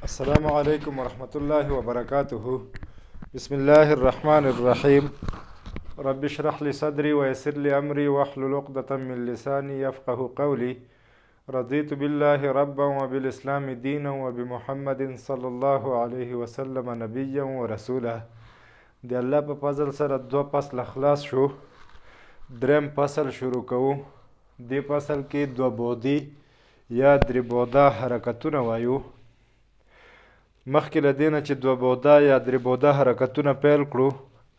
السلام علیکم ورحمت الله وبرکاته. بسم الله الرحمن الرحیم. رب اشرح لي صدري ويسر لي امري واحلل عقدة من لساني يفقه قولي. رضيت بالله ربا وبالاسلام دينا وبمحمد صلى الله عليه وسلم نبيا ورسولا. د الله په فضل سره دوه فصله خلاص شو، دریم فصل شروع کوو. دې فصل کې دوه بعدي یا درې بعده حرکتونه وایو. مخکې له دې نه چې دوه بعده یا درې بعده حرکتونه پیل کړو،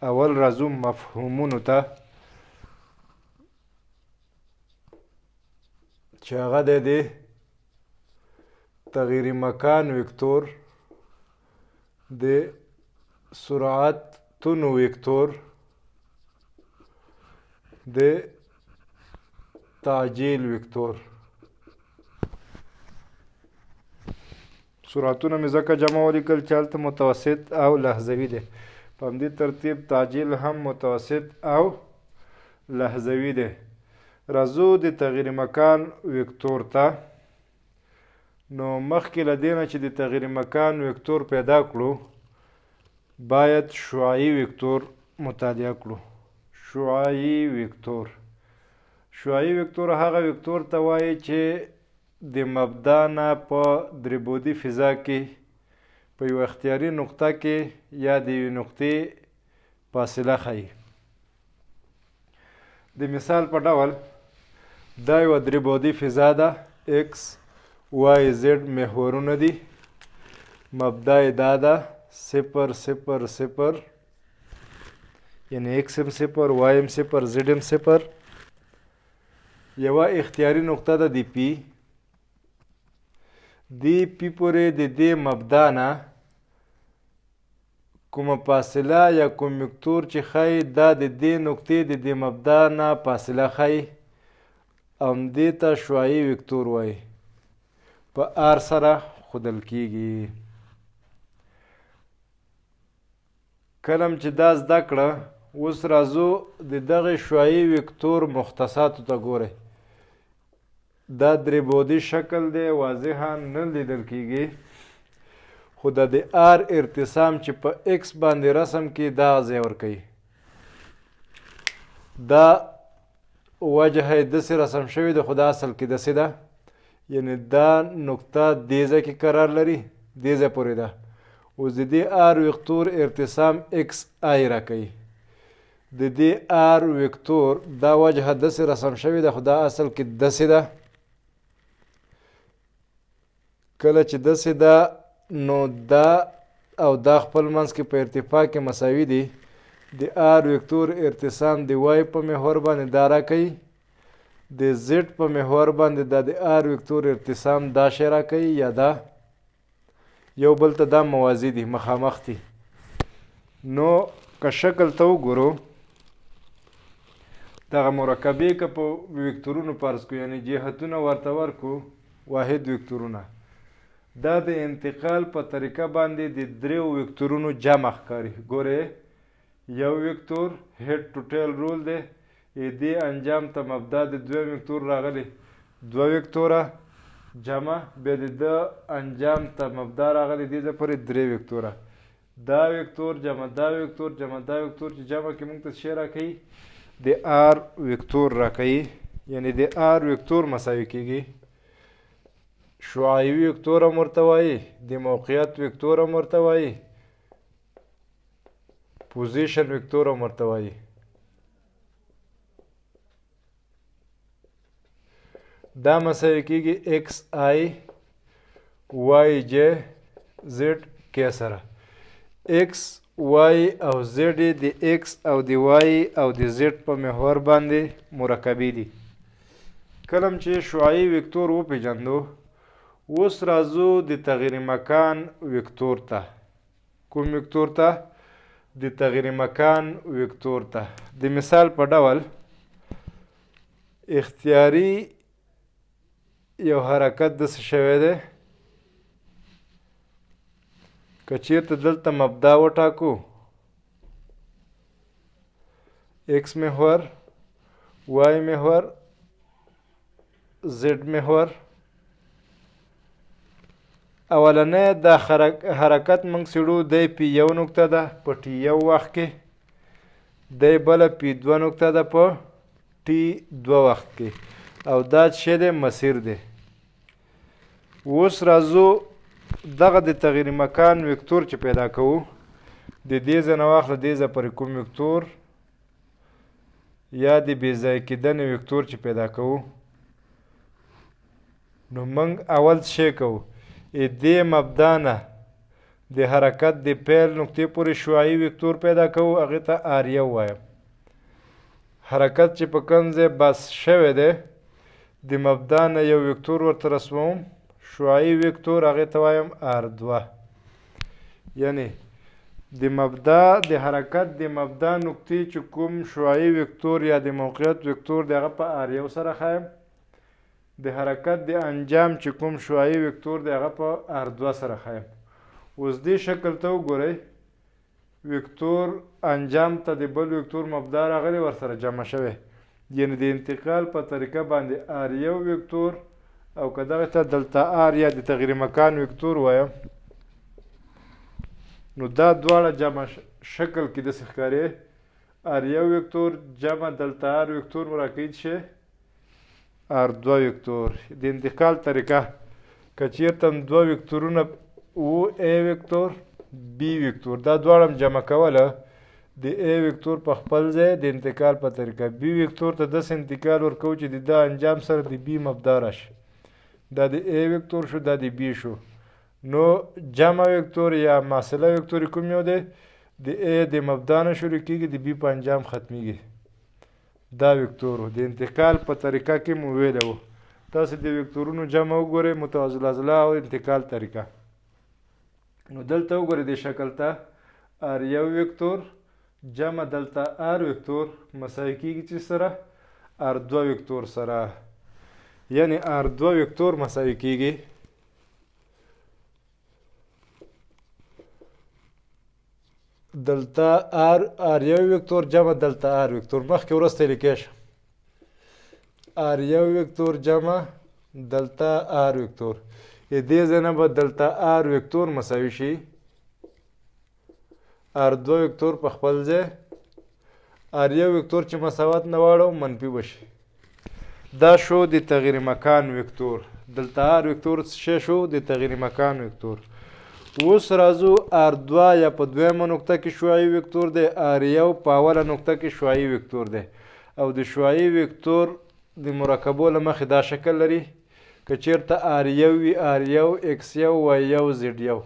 اول راځو مفهومونو ته، چې هغه دی د تغییر مکان وکتور، د سرعتونو وکتور، د تعجیل وکتور. سرعتونه مې ځکه جمع ولیکل چې هلته متوسط او لحظوي دی. په همدې ترتیب تعجیل هم متوسط او لحظوي دی. راځو د تغییر مکان وکتور ته. نو مخکې له دې نه چې د تغییر مکان وکتور پیدا کړو، باید شعاعي وکتور مطالعه کړو. شعاعي وکتور، شعاعي وکتور هغه وکتور ته وایي چې د مبدا نه په درې بعدي فضا کې په یوه اختیاري نقطه کې یا د یوې نقطې فاصله ښیي. د مثال په ډول دا یوه درې بعدي فضا ده، ایکس وای زیډ محورونه دي، مبدا یې دا ده 0 0 0، یعنی ایکس هم 0، وای هم 0، زیډ هم 0. یوه اختیاري نقطه ده د پی، دی پی پورې د دې مبدا نه کومه فاصله یا کوم وکتور چې ښایي دا د دې نقطې د دې مبدا نه فاصله ښایي، همدې ته شعاعي وکتور وایي، په آر سره ښودل کیږي. کله چې دا زده کړه، اوس راځو د دغې شعاعي وکتور مختصاتو ته. ګورئ، دا درې بعدي شکل دی، واضحا نه لیدل کیږي، خو د د آر ارتسام چې په ایکس باندې رسم کې دا ځای ورکوي. دا وجه یې داسې رسم شوې ده، خو دا اصل کې داسې ده، یعنی دا نقطه دې ځای کې قرار لري، دې ځای پورې ده. اوس د دې آر وکتور ارتسام ایکس آی راکوي. د دې آر وکتور دا وجه داسې رسم شوې ده، خو دا اصل کې داسې ده. کله چې داسې ده، نو دا او دا خپل منځ کې په ارتفاع کې مساوي دي. د آر وکتور ارتسام د وای په محور باندې دا راکوي، د زیډ په محور باندې دا د آر وکتور ارتسام دا شی راکوي، یا دا یو بل ته دا موازي دي، مخامخ دي. نو که شکل ته وګورو، دغه مرکبې که په وکتورونو فرض کړو، یعنی جهتونه ورته ورکو، واحد وکتورونه، دا د انتقال په طریقه باندې د دریو وکتورونو جمع ښکاري. ګورئ، یو وکتور head to tail rule دی، دې انجام ته مبدا د دویم وکتور راغلی، دوه وکتوره جمع، بیا د ده انجام ته مبدا راغلی، دې ځای پورې درې وکتوره. دا وکتور جمع دا وکتور جمع دا وکتور چې جمع کې موږ ته څه شی راکوي؟ د آر وکتور راکوي، یعنی د آر وکتور مساوي کیږي. شعاعي وکتور هم ورته وایي، د موقعیت وکتور هم ورته وایي، position وکتور هم ورته وایي. دا مساوي کیږي ایکس آی وای جے زیډ کې سره. ایکس، وای او زیډ د ایکس او د وای او د زیډ په محور باندې مرکبې دي. کله چې شعاعي وکتور وپیژندو، اوس راځو د تغییر مکان وکتور ته. کوم وکتور ته؟ د تغییر مکان وکتور ته. د مثال په ډول اختیاري یو حرکت داسې شوی دی، که چیرته دلته مبدا وټاکو، ایکس محور، وای محور، زیډ محور، اولنی دا حرکت موږ څېړو دی پی یو نقطه ده په ټي یو وخت کې، دی بله پی دوه نقطه ده په ټي دوه وخت کې، او دا چې دی مسیر دی. اوس راځو دغه د تغییر مکان وکتور چې پیدا کوو، د دې ځای نه واخله دې ځای پورې کوم وکتور یا د بې ځای کېدنې وکتور چې پیدا کوو، نو موږ اول څه شی کوو؟ دې مبدا نه د حرکت د پیل نقطې پورې شعاعي وکتور پیدا کوو، هغې ته آر یو وایم. حرکت چې په کوم ځای بس شوی دی د مبدا نه یو وکتور ورته رسموم، شعاعي وکتور هغې ته وایم آر دوه. یعنی د مبدا د حرکت د مبدا نقطې چې کوم شعاعي وکتور یا د موقعیت وکتور دی هغه په آر یو سره ښایم، د حرکت د انجام چې کوم شعاعي وکتور دی هغه په آر دوه سره ښایم. اوس دې شکل ته وګورئ، وکتور انجام ته د بل وکتور مبدا راغلی ورسره جمع شوی، یعنی د انتقال په طریقه باندې آر یو وکتور او که دغه ته دلته آر یا د تغییر مکان وکتور وایم، نو دا دواړه جمع شکل کې داسې ښکاري، آر یو وکتور جمع دلته آر وکتور مراکید شي آر دوه وکتور. د انتقال طریقه که چیرته هم دوه وکتورونه وو، ای وکتور بی وکتور، دا دواړه هم جمع کوله، د ای وکتور په خپل ځای د انتقال په طریقه بی وکتور ته داسې انتقال ورکوو چې د دا انجام سره د بی مبدا راشي. دا د ای وکتور شو، دا د بی شو، نو جمع وکتور یا محصله وکتور کوم یو دی؟ د ای د مبدا نه شروع کیږي، د بی په انجام ختمیږي. دا وکتور د انتقال په طریقه کې مو ویلی وو. تاسو د وکتورونو جمع وګورئ، متوازی الاضلاع او انتقال طریقه. نو دلته وګورئ دې شکل ته، آر یو وکتور جمع دلته آر وکتور مساوي کیږي چې سره آر دوه وکتور سره، یعنی آر دوه وکتور مساوي کیږي دلته آر یو وکتور جمع دلته آر وکتور، مخکې وروسته لیکلی شم آر یو وکتور جمع دلته آر وکتور، دې ځای نه به دلته آر وکتور مساوي شي آر دوه وکتور په خپل ځای، آر یو وکتور چې مساوات نه واړو منفي به شي. دا شو د تغییر مکان وکتور، دلته آر وکتور څه شو؟ د تغییر مکان وکتور. اوس راځو آر دوه یا په دویمه نقطه کې شعاعي وکتور دی، آر یو په اوله نقطه کې شعاعي وکتور دی، او د شعاعي وکتور د مرکبو له مخې دا شکل لري، که چیرته آر یو وي آر یو ایکس یو وای یو زیډ یو،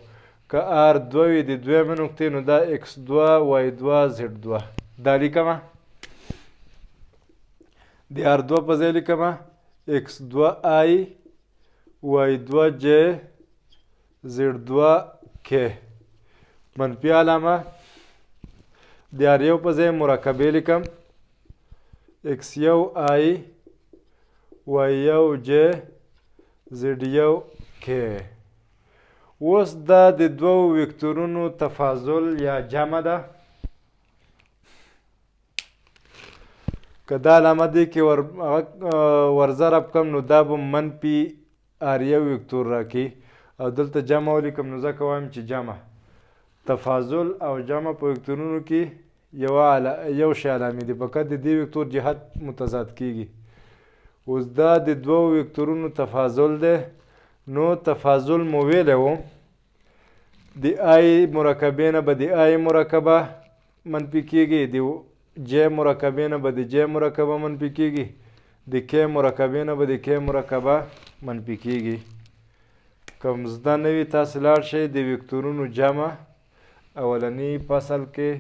که آر دوه وي د دویمې نقطې نو دا ایکس دوه وای دوه زیډ دوه. دا لیکمه د آر دوه په ځای لیکمه ایکس دوه آی وای دوه جې زیډ دوه کې منفي علامه، د آر یو په ځای مرکبې لیکم ایکس یو آی وای یو جې زیډ یو کې. اوس دا د دوو وکتورونو تفاضل یا جمع ده، که دا علامه دې کې ورضرب کړم نو دا به منفي آر یو وکتور راکړي، او دلته جمع ولیکم نو ځکه وایم چې جمع تفاضل او جمع په وکتورونو کې یو شی علامې دي، فقط د دې وکتور جهت متضاد کیږي. اوس دا د دوو وکتورونو تفاضل دی، نو تفاضل مو ویلی و د آی مرکبې نه به د آی مرکبه منفي کیږي، د جې مرکبې نه به د جې مرکبه منفي کیږي، د کې مرکبې نه به د کې مرکبه منفي کیږي. کوم زده نه وي تاسې لاړ شئ د وکتورونو جمع اولني فصل کې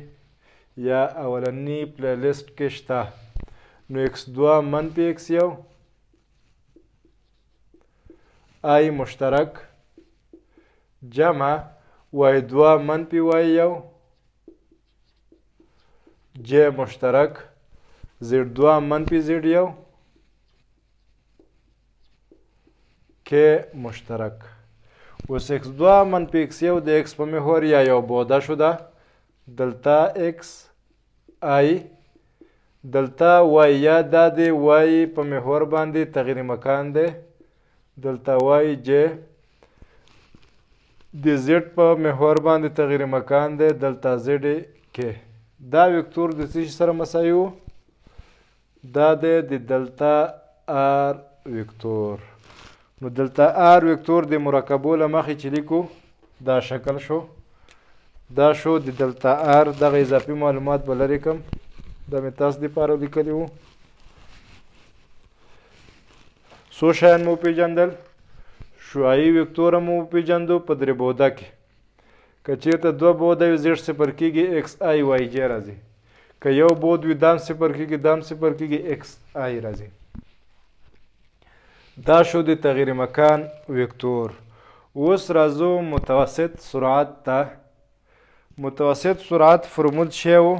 یا اولني پلی لیست کې شته. نو ایکس دوه منفي ایکس یو آی مشترک جمع وای دوه منفي وای یو جې مشترک زیډ دوه منفي زیډ یو کې مشترک. اوس ایکس دوه منفي ایکس یو د ایکس په محور یا یو بعده شو ده، دلته ایکس آی دلته وای یا دا د وای په محور باندې تغییر مکان دی، دلته وای جې د زیډ په محور باندې تغییر مکان دی دلتا زیډ کې. دا وکتور د څه شي سره مساوي وو؟ دا دی د دلتا آر وکتور. نو دلتا آر وکتور د مرکبو له مخې چې لیکو دا شکل شو، دا شو د دلتا آر. دغه اضافي معلومات به لرې کړم، دا مې تاسو دپاره لیکلي وو. څو شیان مو وپېژندل؟ شعاعي وکتور مو وپېژندو په درې بعده کې. که چېرته دوه بعده وي زیډ صفر کېږي، ایکس آی وای جې راځي. که یو بعد وي دام صفر کېږي، دام صفر کېږي، ایکس آی راځي. دا شو د تغییر مکان وکتور. اوس راځو متوسط سرعت ته. متوسط سرعت فرمول شی و؟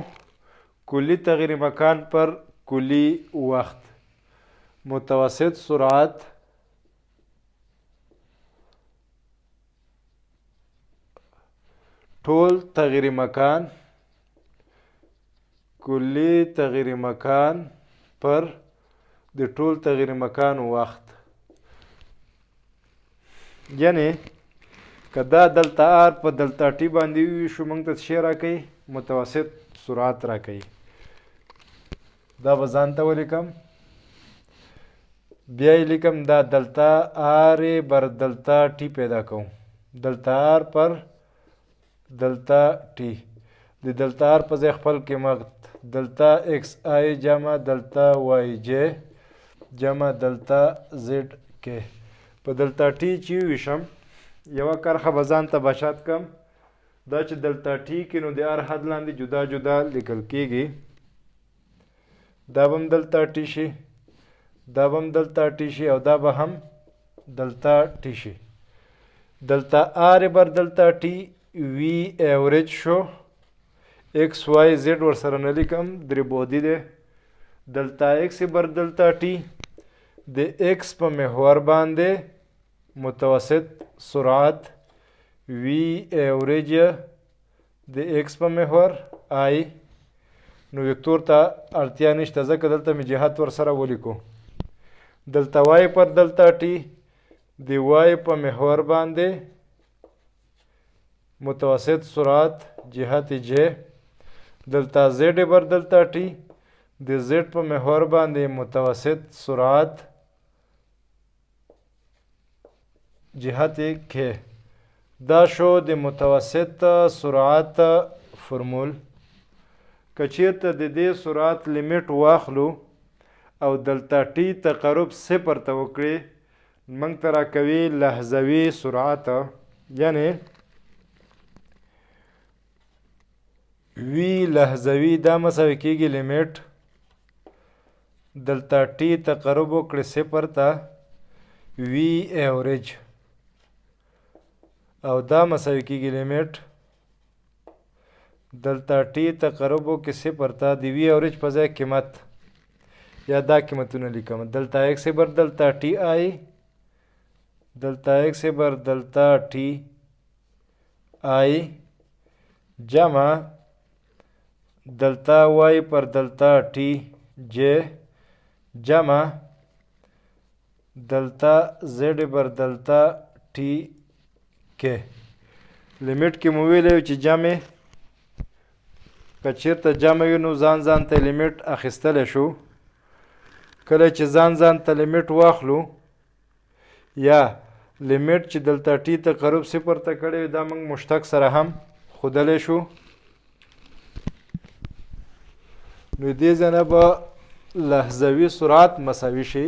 کلی تغییر مکان پر کلی وخت. متوسط سرعت ټول تغییر مکان کلی تغییر مکان پر د ټول تغییر مکان وخت. یعنی که دا دلتا آر په دلتا ټي باندې وویشو موږ ته څه شی راکوي؟ متوسط سرعت راکوي. دا به ځان ته ولیکم، بیا یې لیکم دا دلتا آر بر دلتا ټي پیدا کوم، دلتا آر پر دلتا ټي. د دلتا آر په ځای خپل قیمت دلتا ایکس آی جمع دلتا وای جې جمع دلتا زیډ کې په دلتا ټي چې وویشم، یوه کرښه به ځان ته بچت کړم. دا چې دلتا ټي کې نو د هر حد لاندې جدا جدا لیکل کېږي. دا به هم دلتا ټي شي، دا به هم دلتا ټي شي، او دا به هم دلتا ټي شي. دلتا آر بر دلتا ټي وی ایوریج شو، ایکس وای زیډ ورسره نه لیکم، درې بعدي دی. دلتا ایکس بر دلتا ټي د ایکس په محور باندې متوسط سرعت وی ایوریج د ایکس په محور آی. نو وکتور ته اړتیا نشته ځکه دلته مې جهت ورسره ولیکو. دلتا وای پر دلتا ټي د وای په محور باندې متوسط سرعت جهت جې. دلتا زیډ بر دلتا ټي د زیډ په محور باندې متوسط سرعت جهت کې. دا شو د متوسط سرعت فرمول. که چیرته د دې سرعت لیمیټ واخلو او دلتا ټي تقرب صفر ته وکړي، موږ ته راکوي لحظوي سرعت، یعنی وی لحظوي دا مساوي کېږي لیمیټ دلتا ټي تقرب وکړي صفر ته وی ایوریج، او دا مساوي کېږي لیمیټ دلتا ټي تقرب وکړي صفر ته د وی ایوریج په ځای قیمت، یا دا قیمتونه لیکم دلتا ایکس بر دلتا ټي آی، دلتا ایکس بر دلتا ټي آی جمع دلتا وای پر دلتا ټي جې جمع دلتا زیډ بر دلتا ټي کې. لیمیټ کې مو ویلی چې جمع که چیرته جمع وي نو ځان ځان ته لیمیټ اخیستلی شو. کله چې ځان ځان ته لیمیټ واخلو یا لیمیټ چې دلتا ټي تقرب صفر ته کړی وي، دا موږ مشتق سره هم ښودلی شو. نو دې ځای نه به لحظوي سرعت مساوي شي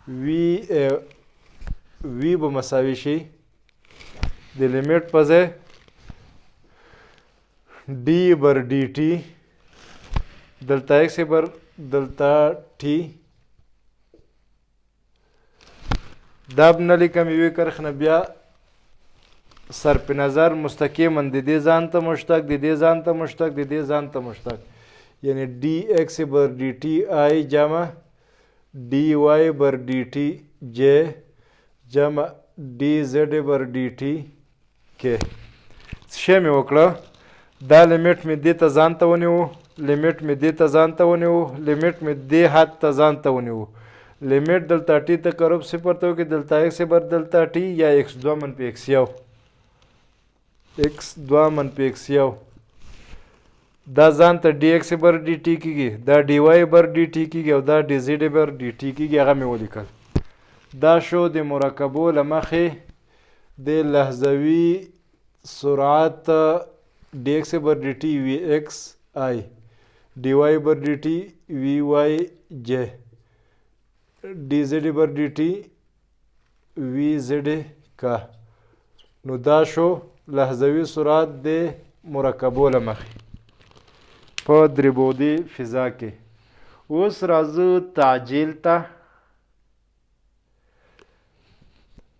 وی وی به مساوي شي د لیمیټ په ځای ډي بر ډي ټي دلتا ایکس بر دلتا ټي. دا به نه لیکم یوې کرښې نه بیا صرف نظر مستقیما د دې ځان ته مشتق، د دې ځان ته مشتق، د دې ځان ته مشتق، یعنی ډي ایکس بر ډي ټي آی جمع ډي وای بر ډي ټي جې جمع ډي زیډ بر ډي ټي کې. څه شی مې وکړه؟ دا لیمیټ مې دې ته ځان ته ونیو، لیمیټ مې دې ته ځان ته ونیو، لیمیټ مې دې حد ته ځان ته ونیو. لیمیټ دلتا ټي تقرب صفر ته وکړي، دلتا ایکس بر دلتا ټي یا ایکس دوه منفي ایکس یو، ایکس دوه منفي ایکس یو، دا ځان ته ډي ایکس بر ډي ټي کېږي، دا ډي وای بر ډي ټي کېږي او دا ډي زیډ بر ډي ټي کېږي. هغه مې ولیکل. دا شو د مرکبو له مخې د لحظوي سرعت ډي ایکس بر ډي ټي وي ایکس آی، ډي وای بر ډي ټي وي وای جې، ډي زیډ بر ډي ټي وي زیډ کا. نو دا شو لحظوي سرعت د مرکبو له مخې په درې بعدي فضا کې. اوس راځو تعجیل ته.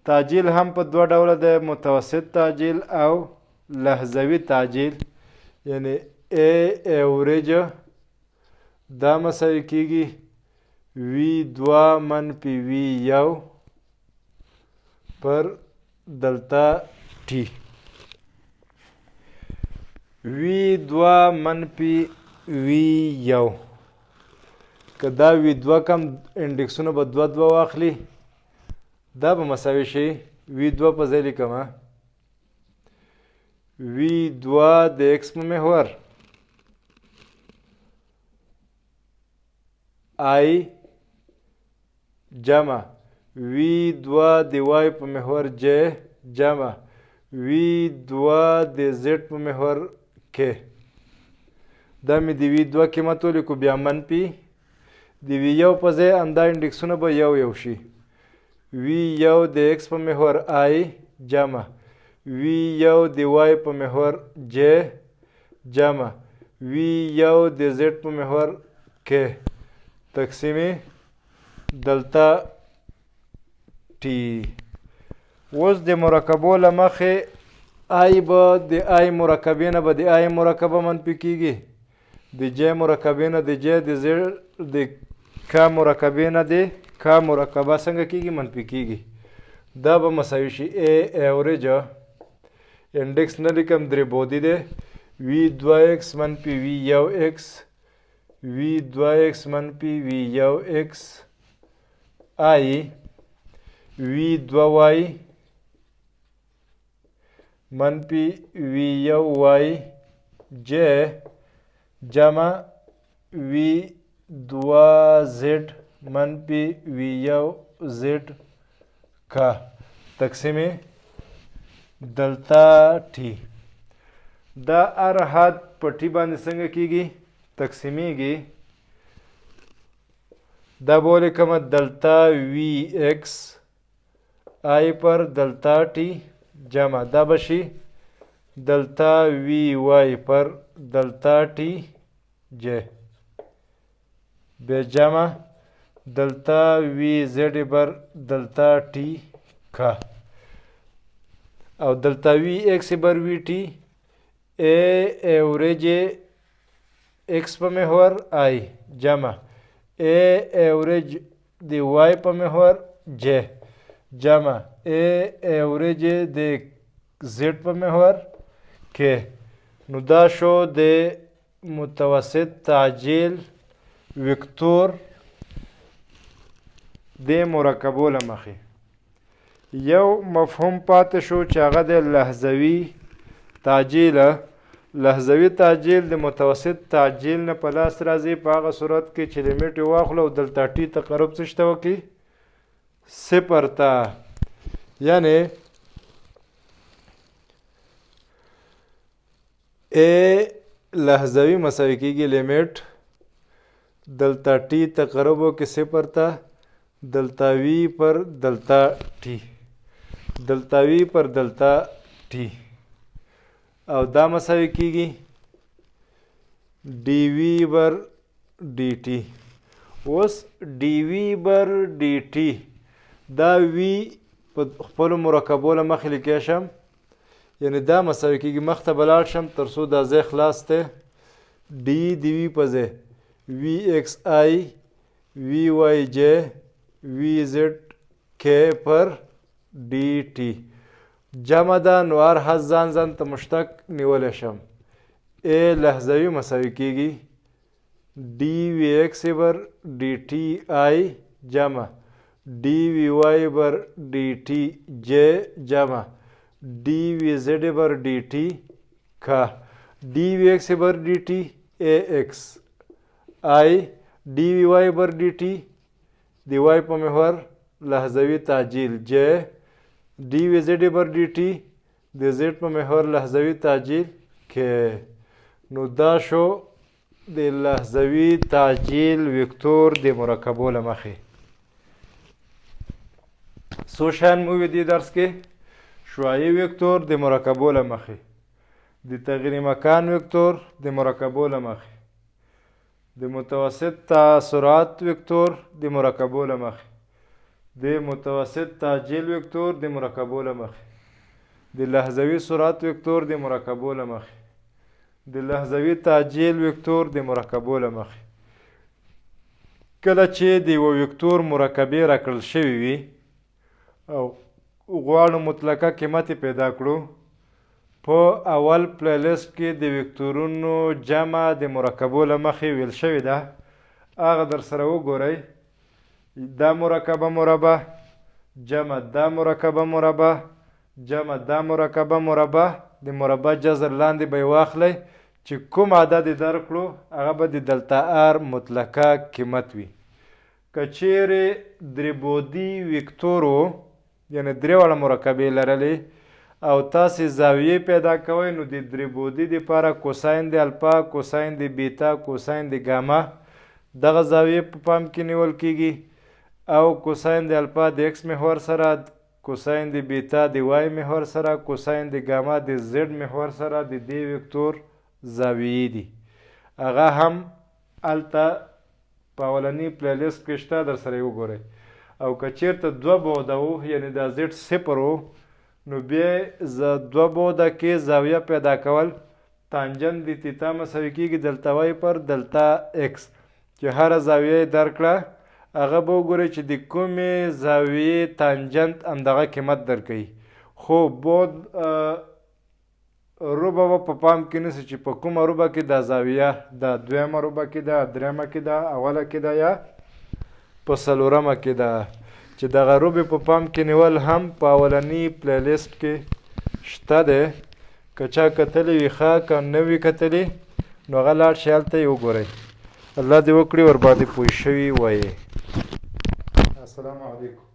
تعجیل هم په دوه ډوله دی، متوسط تعجیل او لحظوي تعجیل. یعنی ای ایوریج دا مساوي کیږي وی دوه منفي وی یو پر دلتا ټي. وی دوه منفي وی یو، که دا وی دوه کم انډکسونه به دوه دوه واخلي، دا به مساوي شي وی دوه په ځای لیکم وی دوه د ایکس په محور آی جمع وی دوه د وای په محور جې جمع وی دوه د زیډ په محور کې. دا مې د وی دوه قیمت ولیکو، بیا منفي د وی یو په ځای همدا انډکسونه به یو یو شي، وی یو د ایکس په محور آی جمع وی یو د وای په محور جې جمع وی یو د زیډ په محور کې تقسیم دلتا ټي. اوس د مرکبو له مخې آی به د آی مرکبې نه به د آی مرکبه منفي کیږي، د جې مرکبې نه د جې، د زیډ د ک مرکبې نه د ک مرکبه څنګه کیږي؟ منفي کیږي. دا به مساوي شي ای ایوریج، انډکس نه لیکم، درې بعدي دی، وی دوه ایکس منفي وی یو ایکس، وی دوه ایکس منفي وی یو ایکس آی، وی دوه وای منفي وی یو وای جې جمع وی دوه زیډ منفي وی یو زیډ ک تقسیم دلتا ټي. دا هر حد په ټي باندې څنګه کیږي؟ تقسیمیږي. دا به ولیکم دلتا وی ایکس آی پر دلتا ټي جمع دا به شي دلتا وی وای پر دلتا ټي جې بیا جمع دلتا وی زیډ بر دلتا ټي ک او دلتا وی ایکس بر وی ټي ای ایوریج ایکس په محور آی جمع ای ایوریج د وای په محور جې جمع ای ایوریج د زیډ په محور کې. نو دا شو د متوسط تعجیل وکتور د مرکبو له مخې. یو مفهوم پاتې شو چې هغه د لحظوي تعجیل. لحظوي تعجیل د متوسط تعجیل نه په لاس راځي په هغه صورت کې چې لیمیټ یې واخلو او دلتا ټي تقرب څه شته وکړي؟ صفر ته. یعنی ای لحظوي مساوي کېږي لیمیټ دلتا ټي تقرب وکړي صفر ته دلتا وی پر دلتا ټي، دلتا وی پر دلتا ټي، او دا مساوي کېږي ډي وی بر ډي ټي. اوس ډي وی بر ډي ټي دا وی په خپلو مرکبو له مخې لیکی شم، یعنی دا مساوي کېږي مخته به لاړ شم تر څو دا ځای خلاص دی، ډي د وی په ځای وی ایکس آی وی وای جې وی زیډ کې پر ډي ټي جمع ده، نو هر حد ځان ځان ته مشتق نیولی شم. ای لحظوي مساوي کېږي ډي وی ایکس بر ډي ټي آی جمع ډي وي وای بر ډي ټي جې جمع ډي وي زډ بر ډي ټي کا ډي وي ایکس بر ډي ټي ای ایکس آی ډي وي وای بر ډي ټي د وای په محور لحظوي تعجیل جې ډي وي زډ بر ډي ټي د زډ په محور لحظوي تعجیل کې. نو دا شو د لحظوي تعجیل وکتور د مرکبو له مخې. څو شیان مو دې درس کې؟ شعاعي وکتور د مرکبو له مخې، د تغییر مکان وکتور د مرکبو له مخې، د متوسط سرعت وکتور د مرکبو له مخې، د متوسط تعجیل وکتور د مرکبو له مخې، د لحظوي سرعت وکتور د مرکبو له مخې، د لحظوي تعجیل وکتور د مرکبو له مخې. کله چې د یوه وکتور مرکبې راکړل شوې وي او غواړو مطلقه قیمت یې پیدا کړو، په اول پلی لیست کې د وکتورونو جمع د مرکبو له مخې ویل شوې ده، هغه در سره وګورئ. دا مرکبه مربع جمع دا مرکبه مربع جمع دا مرکبه مربع، د مربع جذر لاندې به یې واخلئ، چې کوم عدد یې درکړو هغه به د دلتا آر مطلقه قیمت وي. که چیرې درې بعدي وکتور و، یعنې درې واړه مرکبې لرلې او تاسې زاویې پیدا کوئ، نو د درې بعدي دپاره کوساین د الفا، کوساین د بیتا، کوساین د ګاما دغه زاویې په پام کې نیول کیږي، او کوساین د الفا د ایکس محور سره، کوساین د بیتا د وای محور سره، کوساین د ګاما د زد محور سره د دې وکتور زاویې دي. هغه هم هلته په اولني پلی لیست کې شته، در سره یې وګورئ. او که چیرته دوه بعده وو، یعنې دا زد صفر وو، نو بیا دوه بعده کې زاویه پیدا کول تانجنت د تیتا مساوي کیږي دلتا وای پر دلتا ایکس، چې هره زاویه یې درکړه هغه به وګورئ چې د کومې زاویې تانجنت همدغه قیمت درکوي. خو بعد ربع به په پام کې نیسي چې په کومه ربع کې دا زاویه ده، دویمه ربع کې ده، درېیمه کې ده، اوله کې ده یا په څلورمه کې ده، چې دغه ربع په پام کې نیول هم په اولني پلی لیست کې شته دی. که چا کتلی وي ښه، که نه وي کتلی نو هغه لاړ شي هلته یې وګورئ. الله دې وکړي ورباندې پوه شوي وایې. السلام علیکم.